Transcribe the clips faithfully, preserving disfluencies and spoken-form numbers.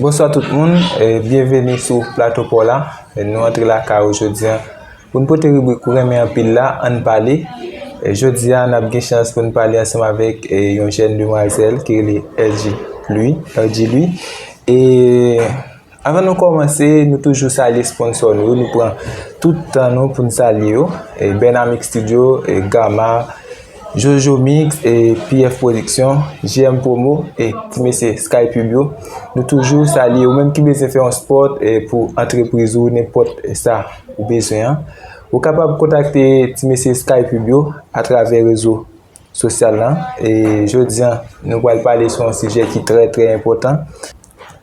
Bonswa tout moun, e, byenveni sou plato pa w la. E, nou antre lakay ou jodi a pou n pote ribrik ou renmen anpil la, Ann Pale. E, jodi a, n ap gen chans pou n pale ansanm avèk, e, yon jèn demwazèl ki rele L G Louis, L G Louis. E, avan nou kòmanse, nou toujou salye sponsò nou yo. Nou pran tout tan nou pou n salye yo. E, Bernamic Studio, e, Gama, Jojo Mix, e, P F Production, J M Promo, e, ti mesye Sky Pub yo. Nou toujou salye ou menm ki bezwen fè yon spot, e, pou antrepriz ou, nenpòt sa ou bezwen an. Ou kapab kontakte ti mesye Sky Pub yo atravè rezo sosyal la. E jodi a, nou pral pale sou yon sijè ki trè, trè enpòtan.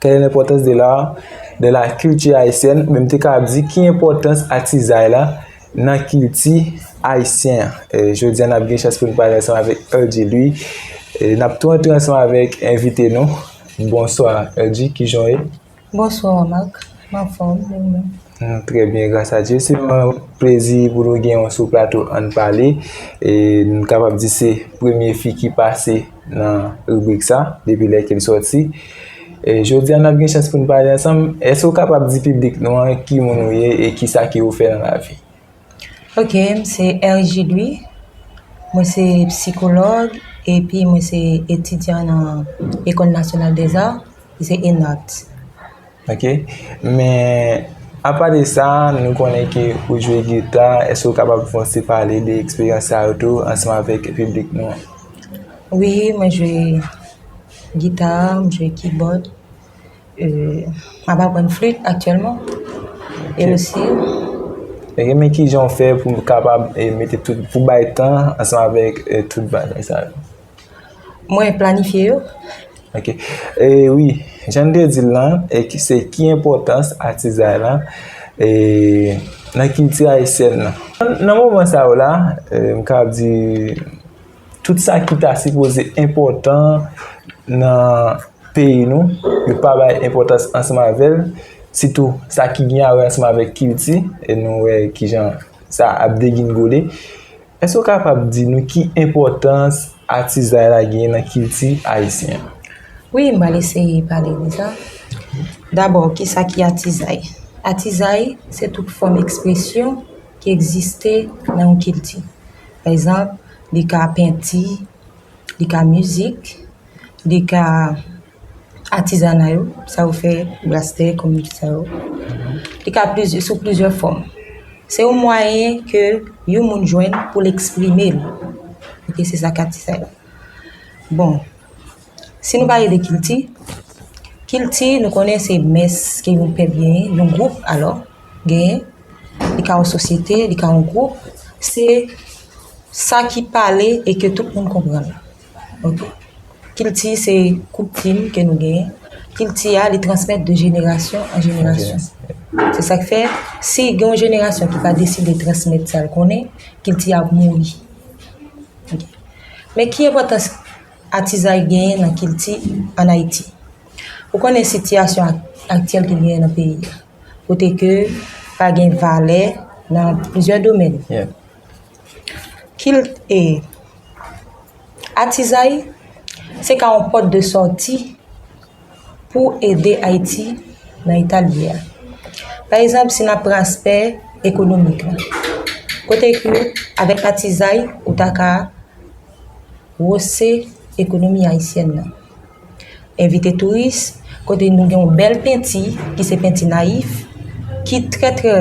Quelle est l'importance de l'art dans la culture haïtienne? Men m te ka ap di ki enpòtans atizay la nan kilti ayisyen an. E jodi a, n ap gen chans pou n pale ansanm avèk L G Louis. E n ap tou antre ansanm avèk envite nou. Bonswa, L G, kijan w ye? Bonswa, Marc. M anfòm, e ou menm? Mm, trè byen, gras a Dye. Se yon plezi pou nou gen w sou plato Ann Pale. E n kapab di se premye fi ki pase nan ribrik sa, depi lè ke l sòti. E jodi a, n ap gen chans pou n pale ansanm. Èske w kapab di piblik nou an ki moun ou ye e ki sa ke w fè nan lavi? Ok, m se L G Louis. Mwen se sikològ, epi mwen se etidyan nan École Nationale des Arts, se ENART. Ok. Men, apa de sa, nou konnen ke ou jwe gita. Èske w kapab fè yon ti pale de eksperyans sa yo tou ansanm avèk piblik nou an? Wi, mwen jwe gita, mwen jwe keyboard. E, m ap aprann flit aktyèlman. E osi. Ok, men kijan w fè pou w kapab, e, mete tout, pou bay tan ansanm avèk, e, tout bagay sa yo? Mwen planifye yo. Ok. E wi, jan n te di l lan, e ki, se ki enpòtans atizay la, e, nan kilti ayisyèn nan. Nan moman sa yo la, e, m ka di, tout sa ki ta sipoze enpòtan nan peyi nou, yo pa bay enpòtans ansanm avè l, sitou sa ki gen a wè ansanm avèk kilti, e nou wè kijan sa ap degingole. Èske w kapab di nou ki enpòtans atizay la genyen nan kilti ayisyen an? Wi, m pral eseye pale de sa. Dabò, kisa ki atizay? Atizay, se tout fòm ekspresyon ki egziste nan yon kilti. Pa egzanp, li ka penti, li ka mizik, li ka atizana yo, sa yo fè, blastè, kòm sa yo. Li ka pliz-, sou plizyè fòm. Se yon mwayen ke yon moun jwenn pou l eksprime l. Ok, se sa k atizay la. Bon, si nou pale de kilti, kilti, nou konnen se mès ke yon pèp genyen, yon gwoup, alò, genyen, li ka yon sosyete, li ka yon gwoup, se sa ki pale e ke tout moun konprann. Ok? Kilti se koutim ke nou genyen. Kilti a, li transmèt de jenerasyon an jenerasyon. Se sa k fè, si gen yon jenerasyon ki pa deside transmèt sa l konnen, kilti a ap mouri. Ok. Men ki enpòtans atizay genyen nan kilti ann Ayiti? Ou konnen sitiyasyon ak-, aktyèl ki genyen nan peyi a, kote ke pa gen valè nan plizyè domèn. Yeah. Kil-, e, atizay, se ka yon pòt de sòti pou ede Ayiti nan eta l ye a. Pa egzanp, si n ap pran aspè ekonomik la, kote ke avèk atizay, ou ta ka wose ekonomi ayisyèn nan. Envite touris, kote nou gen yon bèl penti, ki se penti Nayif, ki trè, trè,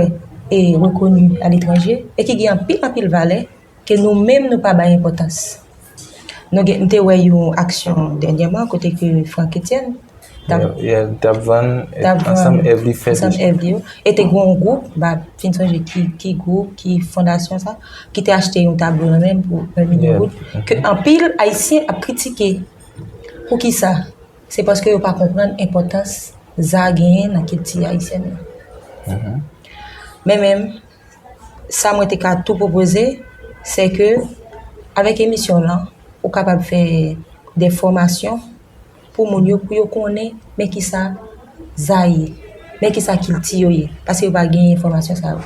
e, rekoni aletranje, e ki gen anpil, anpil valè, ke nou menm nou pa bay enpòtans. Nou gen, m te wè yon aksyon dènyèman, kote ke Franck Etienne t ap, yeah, yeah, t ap vann, t ap vann ansanm èv li fè ansanm èv li yo. E te gen yon gwoup, m pa fin sonje ki, ki gwoup, ki fondasyon sa, ki te achte yon tablo nan men l pou yon milyon goud, ke anpil Ayisyen ap kritike. Poukisa? Se paske yo pa konprann enpòtans za genyen nan kilti ayisyèn nan. Men menm, sa mwen te ka tou pwopoze, se ke avèk emisyon w lan, ou kapab fè de fòmasyon pou moun yo, pou yo konnen men kisa za ye, men kisa kilti yo ye, paske yo pa gen enfòmasyon sa yo.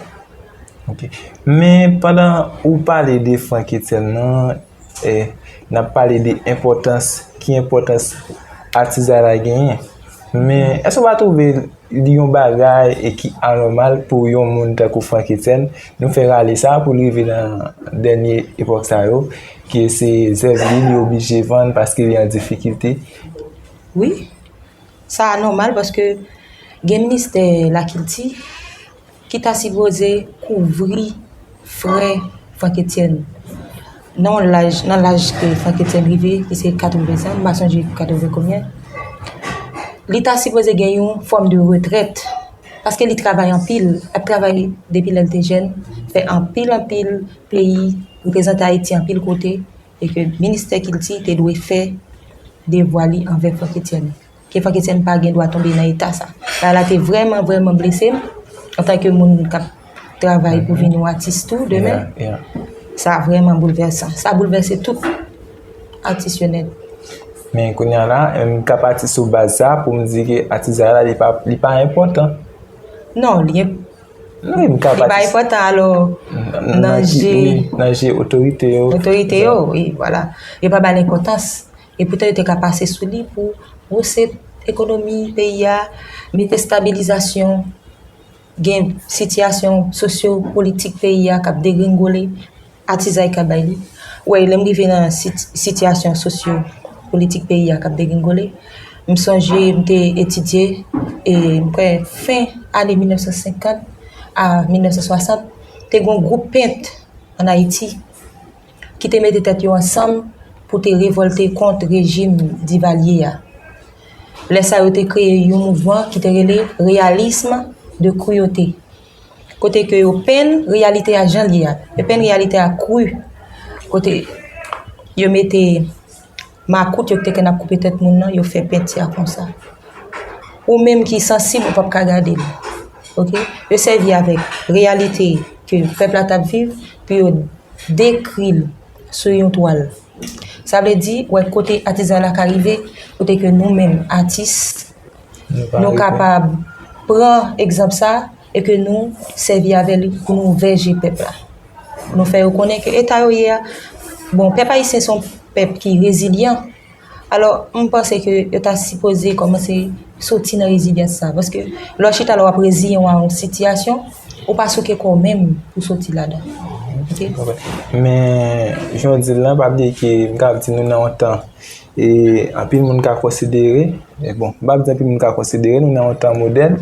Ok. Men pandan ou pale de Franck Etienne nan, e, n ap pale de enpòtans, ki enpòtans atizay la genyen. Men, èske w pa twouve li yon bagay e ki anòmal pou yon moun tankou Franck Etienne, nou fè rale sa pou l rive nan dènye epòk sa yo, ke se zèv li, li oblije vann paske li an difikilte? Wi, sa anòmal paske gen ministè lakilti ki ta sipoze kouvri frè Franck Etienne nan laj nan laj ke Franck Etienne rive, ki se katreven zan, m pa sonje katreven konbyen, li ta sipoze gen yon fòm de retrèt paske li travay anpil, ap travay depi lè l te jèn, fè anpil anpil peyi, reprezante Ayiti anpil kote, e ke ministè kilti te dwe fè devwa li anvè Franck Etienne. Ke Franck Etienne pa gen dwa tonbe nan eta sa. Bagay la te vrèman, vrèman blese m antanke moun k ap travay pou vin yon atis tou demen. Sa vrèman boulvèsan. Sa boulvèse tout atis yo nèt. Men kounye a la, m ka pati sou baz sa pou m di ke atizay la, li pa, li pa enpòtan. Non, li Non, m ka li pa pati enpòtan alò nan nan ki- je wi, nan je otorite yo. Otorite yo, wi, vwala. Yo pa ba l enpòtans. E poutan yo te ka pase sou li pou wouze ekonomi peyi a, mete estabilizasyon, gen sitiyasyon sosyo-politik peyi a k ap degringole, atizay k ap bay li. Wè, lè m rive nan sit- sitiyasyon sosyo-politik peyi a k ap degringole, m sonje m te etidye, e m kwè fen ane mil nèf san senkant a mil nèf san swasant, te gen yon gwoup pent ann Ayiti ki te mete tèt yo ansanm pou te revòlte kont rejim Divalye a. Lè sa yo te kreye yon mouvman ki te rele Réalisme de Cruauté. Kote ke yo penn reyalite a jan l ye a. Yo penn reyalite a kri. Kote yo mete makout yo ki te konn ap koupe tèt moun nan, yo fè penti a konsa. Ou menm ki sansib, ou p ap ka gade l. Oke? Yo sèvi avèk reyalite ke pèp la t ap viv pou yo dekri l sou yon twal. Sa vle di, wè kote atizay la ka rive, kote ke nou menm atis, nou kapab pran egzanp sa e ke nou sèvi avè li pou nou ouvè je pèp la. Pou nou fè yo konnen ke eta yo ye a, bon, pèp ayisyen se yon pèp ki rezilyan. Alò, m panse ke yo ta sipoze kòmanse soti nan rezilyans sa. Paske lè w chita la w ap reziyen w a yon sitiyasyon, ou pa souke kò w menm pou soti ladan. Oke? Men, jan w di l lan, pa bliye ke m ka di nou nan yon tan e anpil moun ka konsidere, e bon, m pa di anpil moun ka konsidere, nou nan yon tan modèn,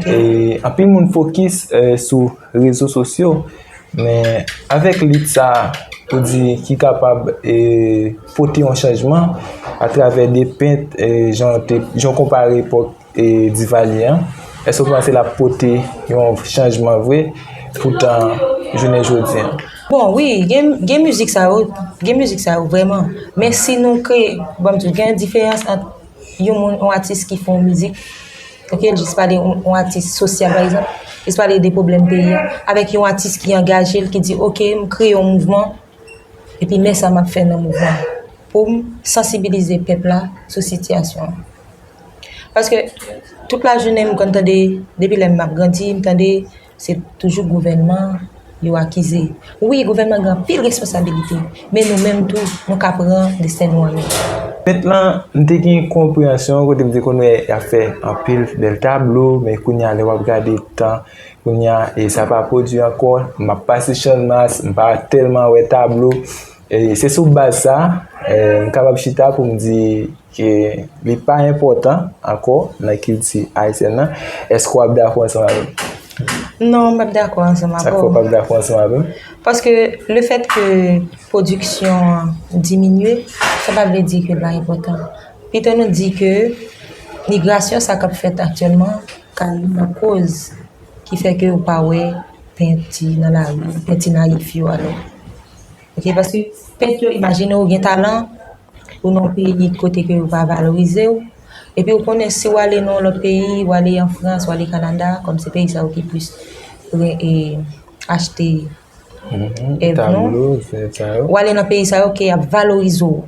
e anpil moun fokis eh, sou rezo sosyo, men avèk lit sa a, pou di ki kapab eh, pote yon chanjman atravè de pent, eh, jan te, jan w konpare epòk eh, Divalye an, èske w panse l ap pote yon chanjman vre pou tan jounen jodi an? Bon, wi, gen, gen mizik sa yo, gen mizik sa yo vrèman. Men si nou kreye, bon, m di, gen diferans ant yon moun, yon atis ki fè yon mizik, oke, l jis pale yon, yon atis sosyal, pa egzanp, jis pale de pwoblèm peyi a, avèk yon atis ki angaje l, ki di, oke, m kreye yon mouvman, epi men sa m ap fè nan mouvman an, pou m sansibilize pèp la sou sitiyasyon an. Paske tout lajounen m konn tande, depi lè m ap grandi, m tande se toujou gouvènman yo akize. Wi, gouvènman gen anpil responsabilite, men nou menm tou, nou ka pran desten nou an men. Pent lan, m te gen konpreyansyon kote m te konn wè y ap fè anpil bèl tablo, men kounye a lè w ap gade tan, kounye a e sa pa pwodui ankò, m ap pase Channmas, m pa tèlman wè tablo. E se sou baz sa, e, m kapab chita pou m di ke li pa enpòtan ankò nan kilti ayisyèn nan. Èske w ap dakò ansanm avè m? Non, m p ap dakò ansanm Sa k fè avè w p w. Ap dakò ansanm avè m? Paske lefèt ke pwodiksyon an diminye, sa pa vle di ke l pa enpòtan. Pito nou di ke migrasyon sa k ap fèt aktyèlman ka youn nan koz ki fè ke ou pa wè penti nan lari, penti nayif yo alò. Oke, paske pent yo, imajine w gen talan, ou nan yon peyi kote ke yo pa valorize w, epi ou konnen si w ale nan yon lòt peyi, w ale an Frans, w ale Kanada, kòm se peyi sa yo ki plis re- e, achte èv nou, Tablo, zèv sa yo. W ale nan peyi sa yo ke y ap valorize w,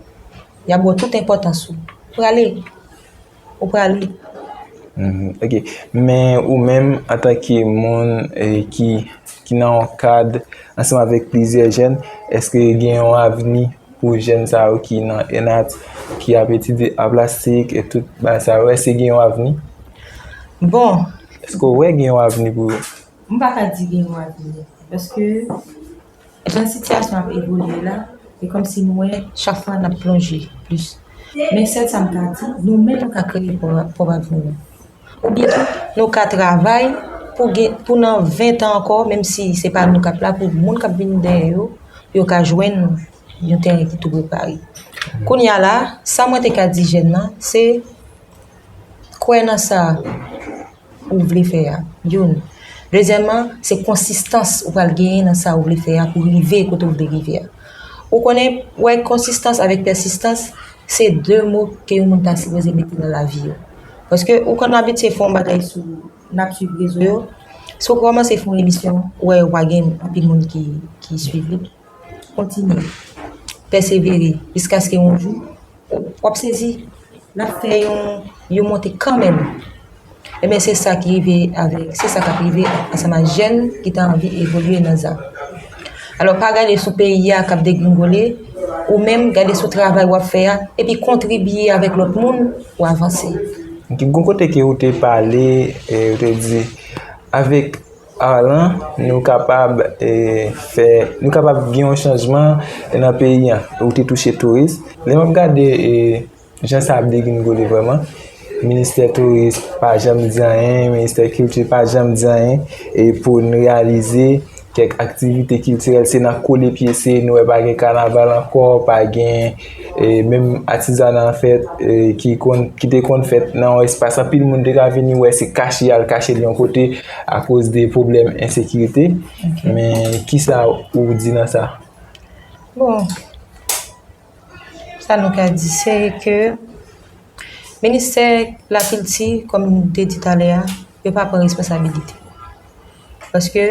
y ap ba w tout enpòtans ou. Ou prale, ou prale. Mhm, ok. Men ou menm, antanke moun eh, ki, ki nan yon kad ansanm avèk plizyè jèn, èske gen yon avni pou jèn sa yo ki nan ENAT, ki ap etidye a plastik e tout bagay sa yo, èske gen yon avni? Bon, Èske w wè gen yon avni pou yo? M pa ka di gen yon avni. Paske jan sitiyasyon ap evolye la, e kòmsi nou wè chak fwa n ap plonje plis. Men sèl sa m ka di, nou menm nou ka kreye pwòp avni nou. Oubyen tou, nou ka travay pou gen, pou nan ven tan ankò, menm si se pa nou k ap la, pou moun k ap vini dèyè yo, yo ka jwenn yon teren ki tou prepare. Kounye a la, sa mwen te ka di jèn nan, se kwè nan sa ou vle fè a. Youn. Dezyèmman, se konsistans ou pral genyen nan sa ou vle fè a pou rive kote ou vle rive a. Ou konnen, wè, konsistans avèk pèsistans, se de mo ke yon moun ta sipoze mete nan lavi yo. Paske ou konn abitye fè yon bagay sou, n ap swiv rezo yo. Si w kòmanse fè yon emisyon, ou wè yo pa gen anpil moun ki, ki swiv li. Kontinye. Pèsevere. Jiskaske yon jou, w ap sezi. L ap fè yon, yon monte kanmenm. Ebyen, se sa ki rive avèk, se sa k ap rive ansanm ak jèn ki ta anvi evolye nan za. Alò, pa gade sou peyi a k ap degringole, ou menm gade sou travay w ap fè a, epi kontribye avèk lòt moun pou avanse. Gon kote ke ou te pale, e, ou te di, avèk Arlan, nou kapab e, fè, nou kapab gen yon chanjman nan peyi an. Ou te touche touris. Lè m ap gade e, jan sa ap degringole vrèman, ministè touris pa janm di anyen, ministè kilti pa janm di anyen e, pou n reyalize kèk aktivite kiltirèl, se nan kole pye, se nou wè pa gen kanaval ankò, pa gen e, menm atizana an fèt e, ki konn, ki te konn fèt nan yon espas anpil moun te ka vini wè, se kache y al kache l yon kote akoz de pwoblèm ensekirite. Men kisa ou di nan sa? Bon, sa nou ka di, se ke ministè lakilti, kòm m te di talè a, yo pa pran responsabilite. Paske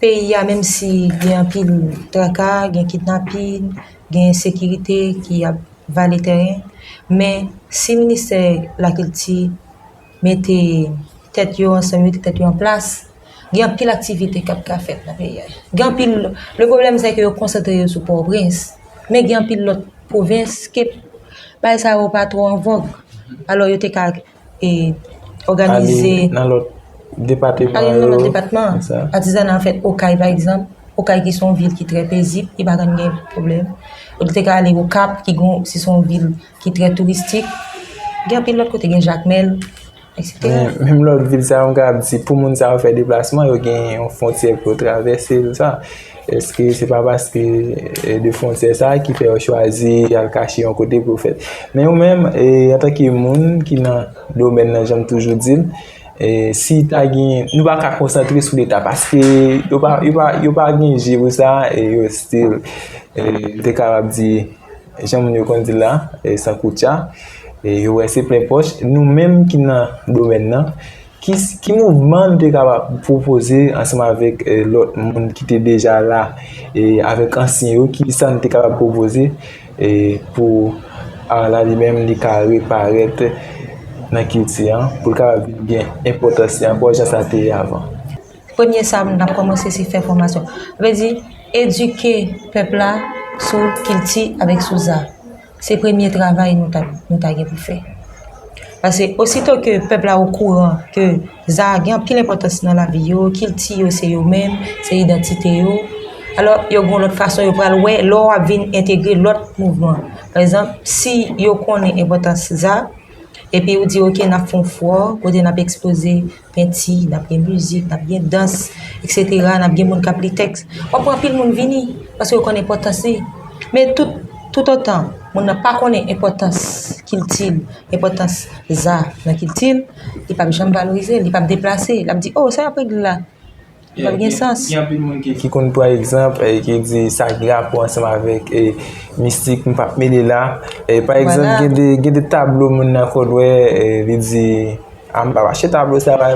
peyi a, menm si gen anpil traka, gen kidnapin, gen ensekirite ki ap vale teren, men si ministè lakilti mete tèt yo ansanm, mete tèt yo an plas, gen anpil aktivite k ap ka fèt nan peyi a. Gen anpil, le pwoblèm se ke yo konsantre yo sou Pòtoprens, men gen anpil lòt pwovens ke bagay sa yo pa twò an vòg. Alò yo te ka e, òganize Ale nan lòt depatman ale nan lòt yo. Depatman. Sa. Atizana an fèt Okay, pa egzanp. Okay ki se yon vil ki trè pezib, li pa konn gen pwoblèm. Ou te ka ale Okap, ki gon, si se yon vil ki trè touristik. Gen anpil lòt kote, gen Jakmèl, et cetera. Men menm lòt vil sa yo, m kapab di, pou moun sa yo fè deplasman, yo gen yon fwontyè pou yo travèse, tout sa. Èske se pa paske e, de fwontyè sa ki fè yo chwazi al kache yon kote pou yo fèt? Men ou menm, e, antanke moun ki nan domèn nan, jan m toujou di l, e, si ta gen, nou pa ka konsantre sou Leta, paske yo pa, yo pa, yo pa gen je pou sa, e yo still, e, m te kapab di, jan moun yo konn di l la, e, san koutcha, e, yo wè se plen pòch. Nou menm ki nan domèn nan, ki, ki mouvman nou te kapab pwopoze ansanm avèk e, lòt moun ki te deja la, e, avèk ansyen yo, ki sa nou te kapab pwopoze e, pou Arlan li menm li ka reparèt nan kilti an, pou l kapab vin gen enpòtans li ankò jan sa te ye avan? Premye sa n ap kòmanse se fè fòmasyon. Sa vle di, edike pèp la sou kilti avèk sou za. Se premye travay nou ta, nou ta gen pou fè. Paske osito ke pèp la okouran ke za gen anpil enpòtans nan lavi yo, kilti yo se yo menm, se idantite yo. Alò, yo gen lòt fason yo pral wè lè w ap vin entegre lòt mouvman. Pa egzanp, si yo konnen enpòtans za, epi ou di, oke, n ap fè yon fò kote n ap ekspoze penti, n ap gen mizik, n ap gen dans, et cetera, n ap gen moun k ap li tèks. W ap wè anpil moun vini, paske yo konn enpòtans li. Men tout, toutotan moun nan pa konnen enpòtans kilti l, enpòtans za nan kilti l, li p ap janm valorize, li p ap deplase, l ap di, o, sa y ap regle la? Li p ap gen sans. Gen anpil moun ki, ki konn pran egzanp, e, ki di sa gen rapò ansanm avèk e, mistik, m p ap mele la. E, pa egzanp, Vwala. Gen de, gen de tablo moun nan konn wè, e, li di, a, m p ap achte tablo sa, va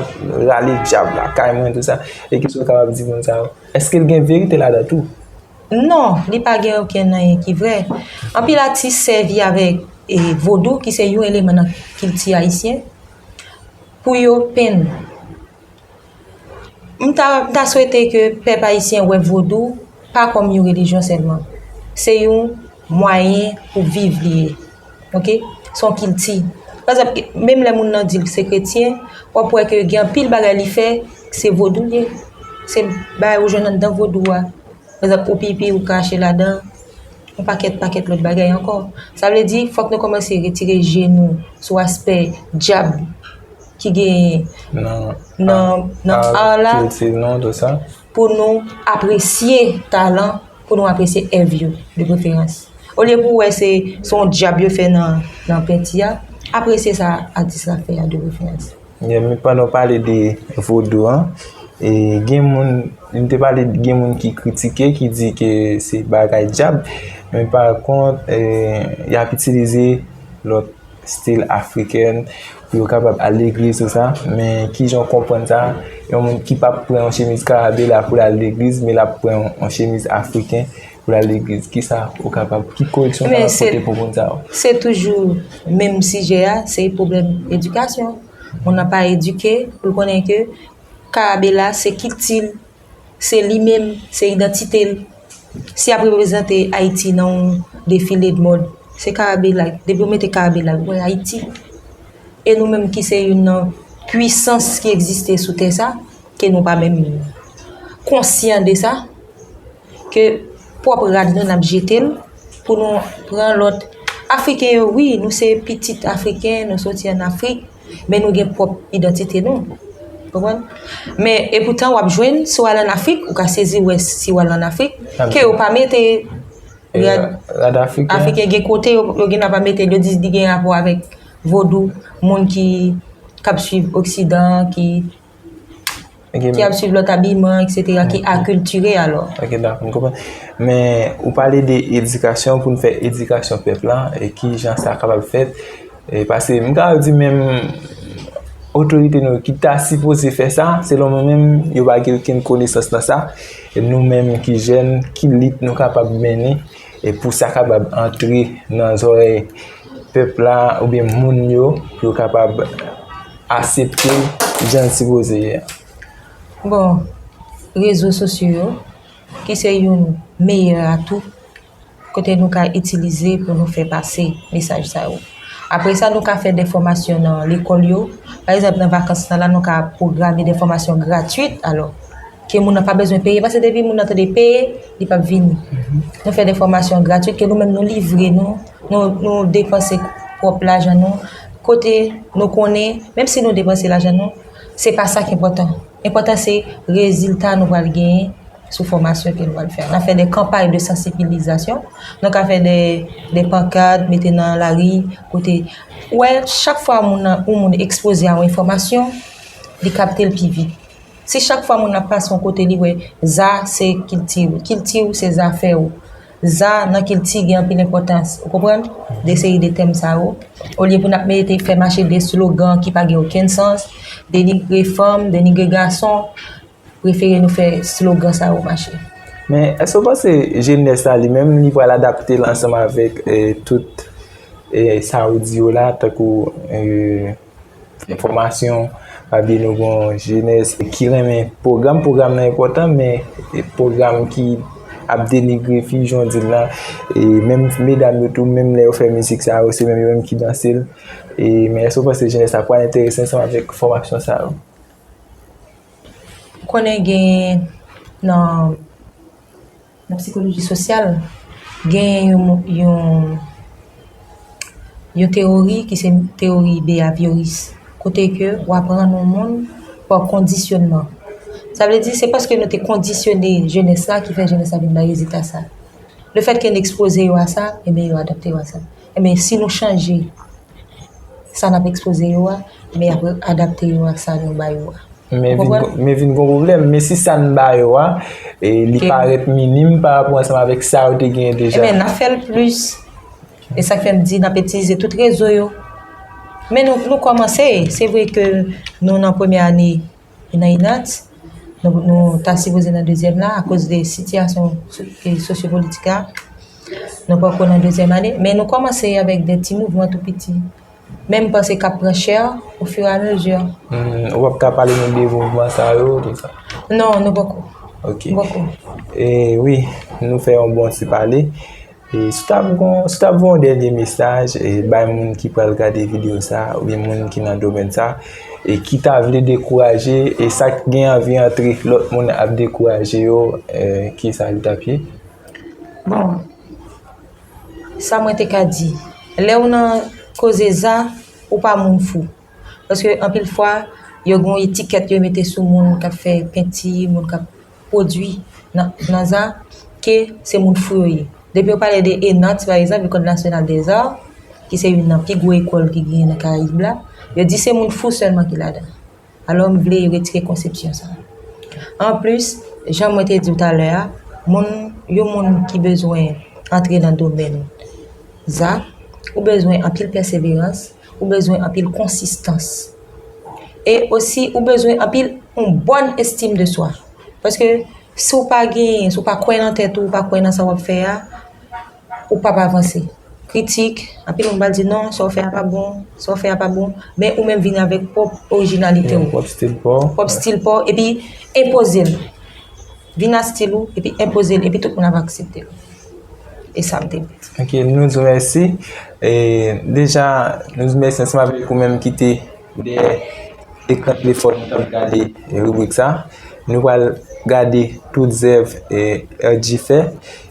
rale dyab lakay mwen, tout sa. E kisa w kapab di moun sa yo? Èske l gen verite ladan tou? Non, li pa gen okenn anyen ki vrè. Anpil atis sèvi avèk e, vodou, ki se yon eleman nan kilti ayisyen, pou yo penn. M ta, m ta swete ke pèp ayisyen wè vodou pa kòm yon relijyon sèlman. Se yon mwayen pou viv li ye. Oke? Se yon kilti. Pa egzanp, menm lè moun nan di l se kretyen, w ap wè ke gen anpil bagay li fè, se vodou l ye. Se bagay ou jwenn anndan vodou a. Pa egzanp, ou pipi, ou kache ladan, yon pakèt, pakèt lòt bagay ankò. Sa vle di, fòk nou kòmanse retire je nou sou aspè dyab ki genyen nan, nan, nan ar la, kilti nou, tout sa, pou nou apresye talan, pou nou apresye èv yo, de preferans. Olye pou w wè se, se yon dyab yo fè nan, nan penti a, apresye sa atis la fè a, de preferans. Yeah, men pandan w pale de vodou an, e gen moun, m te pale, gen moun ki kritike, ki di ke se bagay dyab, men pa kont, e, y ap itilize lòt stil afriken pou yo kapab al legliz, tout sa. Men kijan w konprann sa? Yon moun ki p ap pran yon chemiz karabela pou l al legliz, men l ap pran yon, yon chemiz afriken pou l al legliz. Kisa ou kapab, ki koreksyon w kapab pote pou moun sa yo? Se toujou menm sijè a, se pwoblèm edikasyon. Moun nan pa edike pou l konnen ke karabela se kilti l, se li menm, se idantite l. Si y ap reprezante Ayiti nan yon defile de mòd, se karabela, depi yo mete karabela, ou wè Ayiti. E nou menm ki se youn nan pwisans ki egziste sou tè sa, ke nou pa menm konsyan de sa, ke pwòp rad nou n ap jete l pou nou pran lòt. Afriken yo, wi, nou se pitit Afriken, nou soti ann Afrik, men nou gen pwòp idantite nou. Konprann? Men, epoutan, w ap jwenn, si w al ann Afrik, ou ka sezi wè si w al ann Afrik, ke yo pa mete rad, rad afriken. Afriken gen kote, yo, yo gen pa mete l, yo di li gen rapò avèk vodou, moun ki, k ap swiv Oksidan, ki ki ap swiv lòt abiman, etsetera, ki akiltire alò. Ok, dakò, m konprann. Men, ou pale de edikasyon, pou n fè edikasyon pèp la, e ki jan sa kapab fèt? E paske m ka di menm otorite nou ki ta sipoze fè sa, selon mwen menm, yo pa gen okenn konesans nan sa. E nou menm ki jèn, ki lit nou kapab mennen, e pou sa kapab antre nan zòrèy pèp la oubyen moun yo, pou yo kapab aksepte l jan l sipoze ye a? Bon, rezo sosyo yo, ki se youn meyè atou, kote nou ka itilize pou nou fè pase mesaj sa yo. Apre sa, nou ka fè de fòmasyon nan lekòl yo. Pa egzanp, nan vakans lan la, nou ka pwograme de fòmasyon gratwit, alò, ke moun nan pa bezwen peye, paske depi moun nan tande peye, li p ap vini. Nou fè de fòmasyon gratwit ke nou menm nou livre nou, nou, nou depanse pwòp lajan nou, kote nou konnen, menm si nou depanse lajan nou, se pa sa ki enpòtan. Enpòtan se rezilta nou pral genyen sou fòmasyon ke nou pral fè. N ap fè de kanpay de sansibilizasyon, nou ka fè de, de pankat, mete nan lari, kote, ou wè, chak fwa moun nan, yon moun ekspoze a yon enfòmasyon, li kapte l pi vit. Si chak fwa moun nan pase yon kote, li wè za se kilti w, kilti w se zafè w, za nan kilti gen anpil enpòtans, ou konprann? De seri de tèm sa yo. Olye pou n ap mete fè mache de slogan ki pa gen okenn sans, denigre fanm, denigre gason, prefere nou fè slogan sa yo mache. Men, èske w panse jenès la, li menm, li pral adapte l ansanm avèk, eh, tout, eh, sa ou di yo la, tankou, eh, enfòmasyon, pa bliye nou gen yon jenès ki renmen pwogram, pwogram nan enpòtan, men, eh, pwogram ki ap denigre fi, jan w di l la, e menm medam yo tou, menm lè yo fè mizik sa yo, se menm yo menm ki danse l. E, men èske w panse jenès la pral enterese ansanm avèk fòmasyon sa yo? Ou konnen gen nan, nan sikoloji sosyal, gen yon, yon, yon teyori ki se teyori behavioris, kote ke w aprann yon moun pa kondisyonman. Sa vle di, se paske nou te kondisyone jenès la ki fè jenès la vin bay rezilta sa. Lefètke n ekspoze yo a sa, ebyen, yo adapte yo a sa. Ebyen, si nou chanje sa n ap ekspoze yo a, men y ap adapte yo a sa nou ba yo a. Men vin, men vin gon pwoblèm. Men si sa n ba yo a, e, li parèt minim pa rapò ansanm avèk sa yo te genyen deja. Ebyen, n ap fè l plis. E sa k fè m di n ap itilize tout rezo yo. Men nou, nou kòmanse. Se vre ke nou nan premyè ane nan inat, nou, nou ta sipoze nan dezyèm la, akoz de sitiyasyon so-, e, sosyopolitik la, nou poko nan dezyèm ane, men nou kòmanse avèk de ti mouvman tou piti. Men m panse k ap pran chè ofiramezi. Hmm, ou p ap ka pale nou de mouvman sa yo, tout sa? Non, nou poko. Ok. Poko. E wi, nou fè yon bon ti pale. E si w t ap gon, si w t ap voye yon dènye mesaj, e, bay moun ki pral gade videyo sa, oubyen moun ki nan domèn sa, e ki ta vle dekouraje, e sa k gen anvi antre lòt moun ap dekouraje yo, e, ki sa li t ap ye? Bon, sa mwen te ka di, lè w nan koze za, ou pa moun fou. Paske anpil fwa, yo gen yon etikèt yo mete sou moun k ap fè penti, moun k ap pwodui nan, nan za, ke se moun fou yo ye. Depi yo pale de ENARTS, pa egzanp, Ecole Nationale des Arts, ki se youn nan pi gwo ekòl ki genyen nan Karayib la, yo di se moun fou sèlman ki ladan. Alò, m vle yo retire konsepsyon sa a. Anplis, jan mwen te di w talè a, moun, yon moun ki bezwen antre nan domèn za, ou bezwen anpil pèseverans, ou bezwen anpil konsistans. E osi, ou bezwen anpil yon bòn estim de swa. Paske si w pa gen, si w pa kwè nan tèt ou, ou pa kwè nan sa w ap fè a, ou p ap avanse. Kritik, anpil moun pral di non, sa w fè a pa bon, sa w fè a pa bon, men ou menm vin avèk pwòp orijinalite w. Pwòp stil pa w. Pwòp stil pa w, epi enpoze l. Vin ak stil ou, epi enpoze l, epi tout moun ap aksepte l. E sa m te vle di. Ok, nou di w mèsi. E, deja, nou di w mèsi ansanm avèk ou menm ki te dèyè ekran telefòn nou t ap gade, e, ribrik sa. Nou pral gade tout zèv, e, R G fè.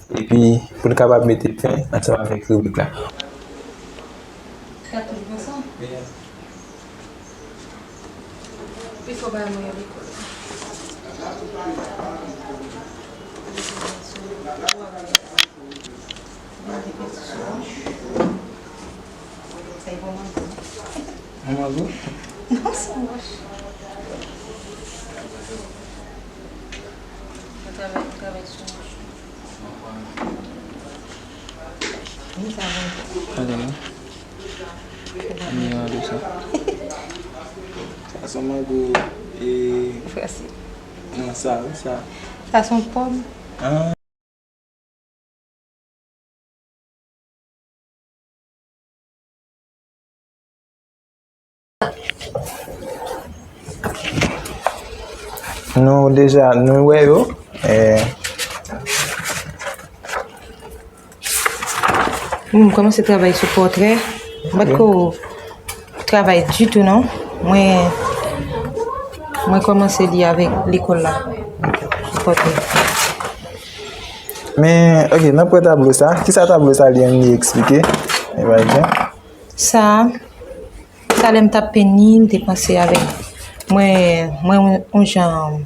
Epi, pou n kapab mete fen ansanm avèk ribrik la. Manman gou? Non, se yon wòch. Mwen travay, mwen travay sou yon wòch. Wi, sa bon. Gade non. Mwen gade sa. Sa se yon mango e... Frèsi. Non, sa, wi, sa. Sa se yon pòm. Ah. Nou deja, nou wè yo. Eh. M kòmanse travay sou pòtrè. M pa t ko travay ditou non. Mwen, mwen kòmanse li avèk lekòl la. Sou pòtrè. Men, ok, nan pwen tablo sa, kisa tablo sa li menm li eksplike? E pa egzanp? Sa, sa lè m t ap penn li, m te panse avèk mwen, mwen yon jan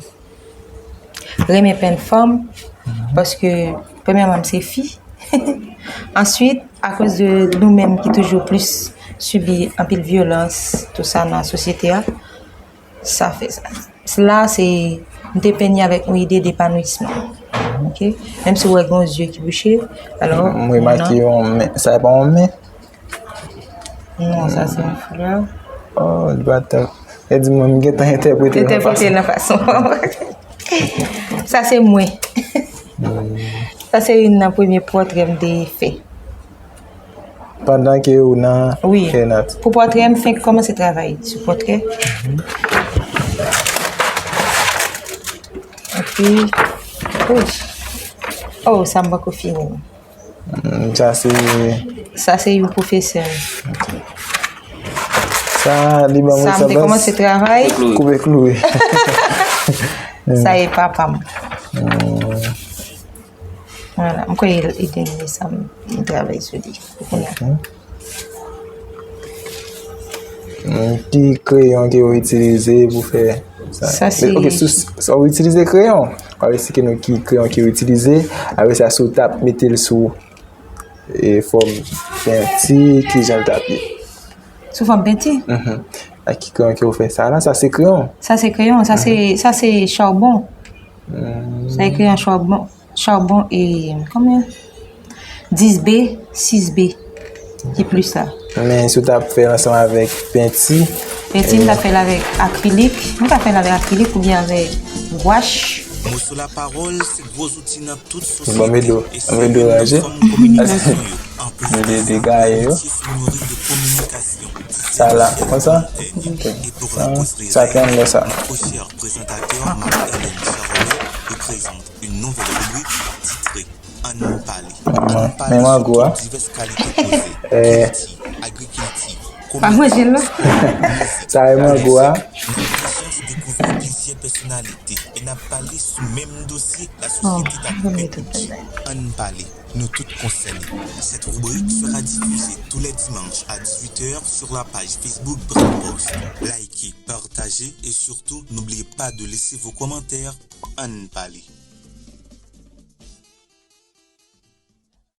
renmen penn fanm, paske premyèman m se fi. Answit, akoz de nou menm ki toujou plis sibi anpil vyolans, tou sa nan sosyete a, sa fè sa. La, se, m te penn li avèk yon ide depanwisman. Ok? Menm si w wè gen yon zye ki bouche, alò... M remake yon men. Sa e pa yon men? Non, sa se yon flè. Oh, li pa t... E di mwen, m gentan entèprete l nan fason. Entèprete l nan fason. Sa se mwen. Sa se youn nan premye pòtrè m te fè. Pandan ke ou nan... Wi. Pou pòtrè, m fenk kòmanse travay sou pòtrè. Epi, oh, oh, sa m poko fini. Mm, sa se... Sa se yon pwofesè. Sa li ban mwen... Sa m te kòmanse travay. Koupe klou, wi. Sa e papa m. Mm. Vwala, m kwè e dènye sa m travay sou li. Kounye a. Ki kreyon ke w itilize pou fè sa? Sa se... Ok, sou, sa w itilize kreyon. W ap eksplike nou ki kreyon ke w itilize. Apre sa, si w t ap mete l sou, e, fòm penti, kijan l t ap ye? Sou fòm penti? Mhm. Ak ki kreyon ke w fè sa la? Sa se kreyon? Sa se kreyon, sa se, sa se charbon. Sa se kreyon charbon. Charbon e, konbyen? Dis B, sis B ki plis la. Men si w t ap fè l ansanm avèk penti? Penti, m ta fè l avèk akrilik. M ta fè l avèk akrilik oubyen avèk gwach. Moso lapawòl se gwo zouti nan tout sosyete e se youn nan fòm kominikasyon yo. Anplis de sa, yon zouti sou nouri de kominikasyon. Sa la, konsa? Sa ki anndan sa? Notre cher présentateur Marc-Ellen Charolais vous présente une nouvelle rubrique titrée Ann pale. Ann pale sou tout divès kalite koze, kilti, agrikilti, komedi, spò, mizik, lèzòt. Nan kesyon sou dekouvri plizyè pèsonalite e n ap pale sou menm dosye lasosyete t ap fè kou djè. Ann pale, nou tout konsène. Cette rubrique sera diffusée tous les dimanches à dix-huit heures sur la page Facebook Brèl Post. Likez, partagez et surtout n'oubliez pas de laisser vos commentaires. Ann pale.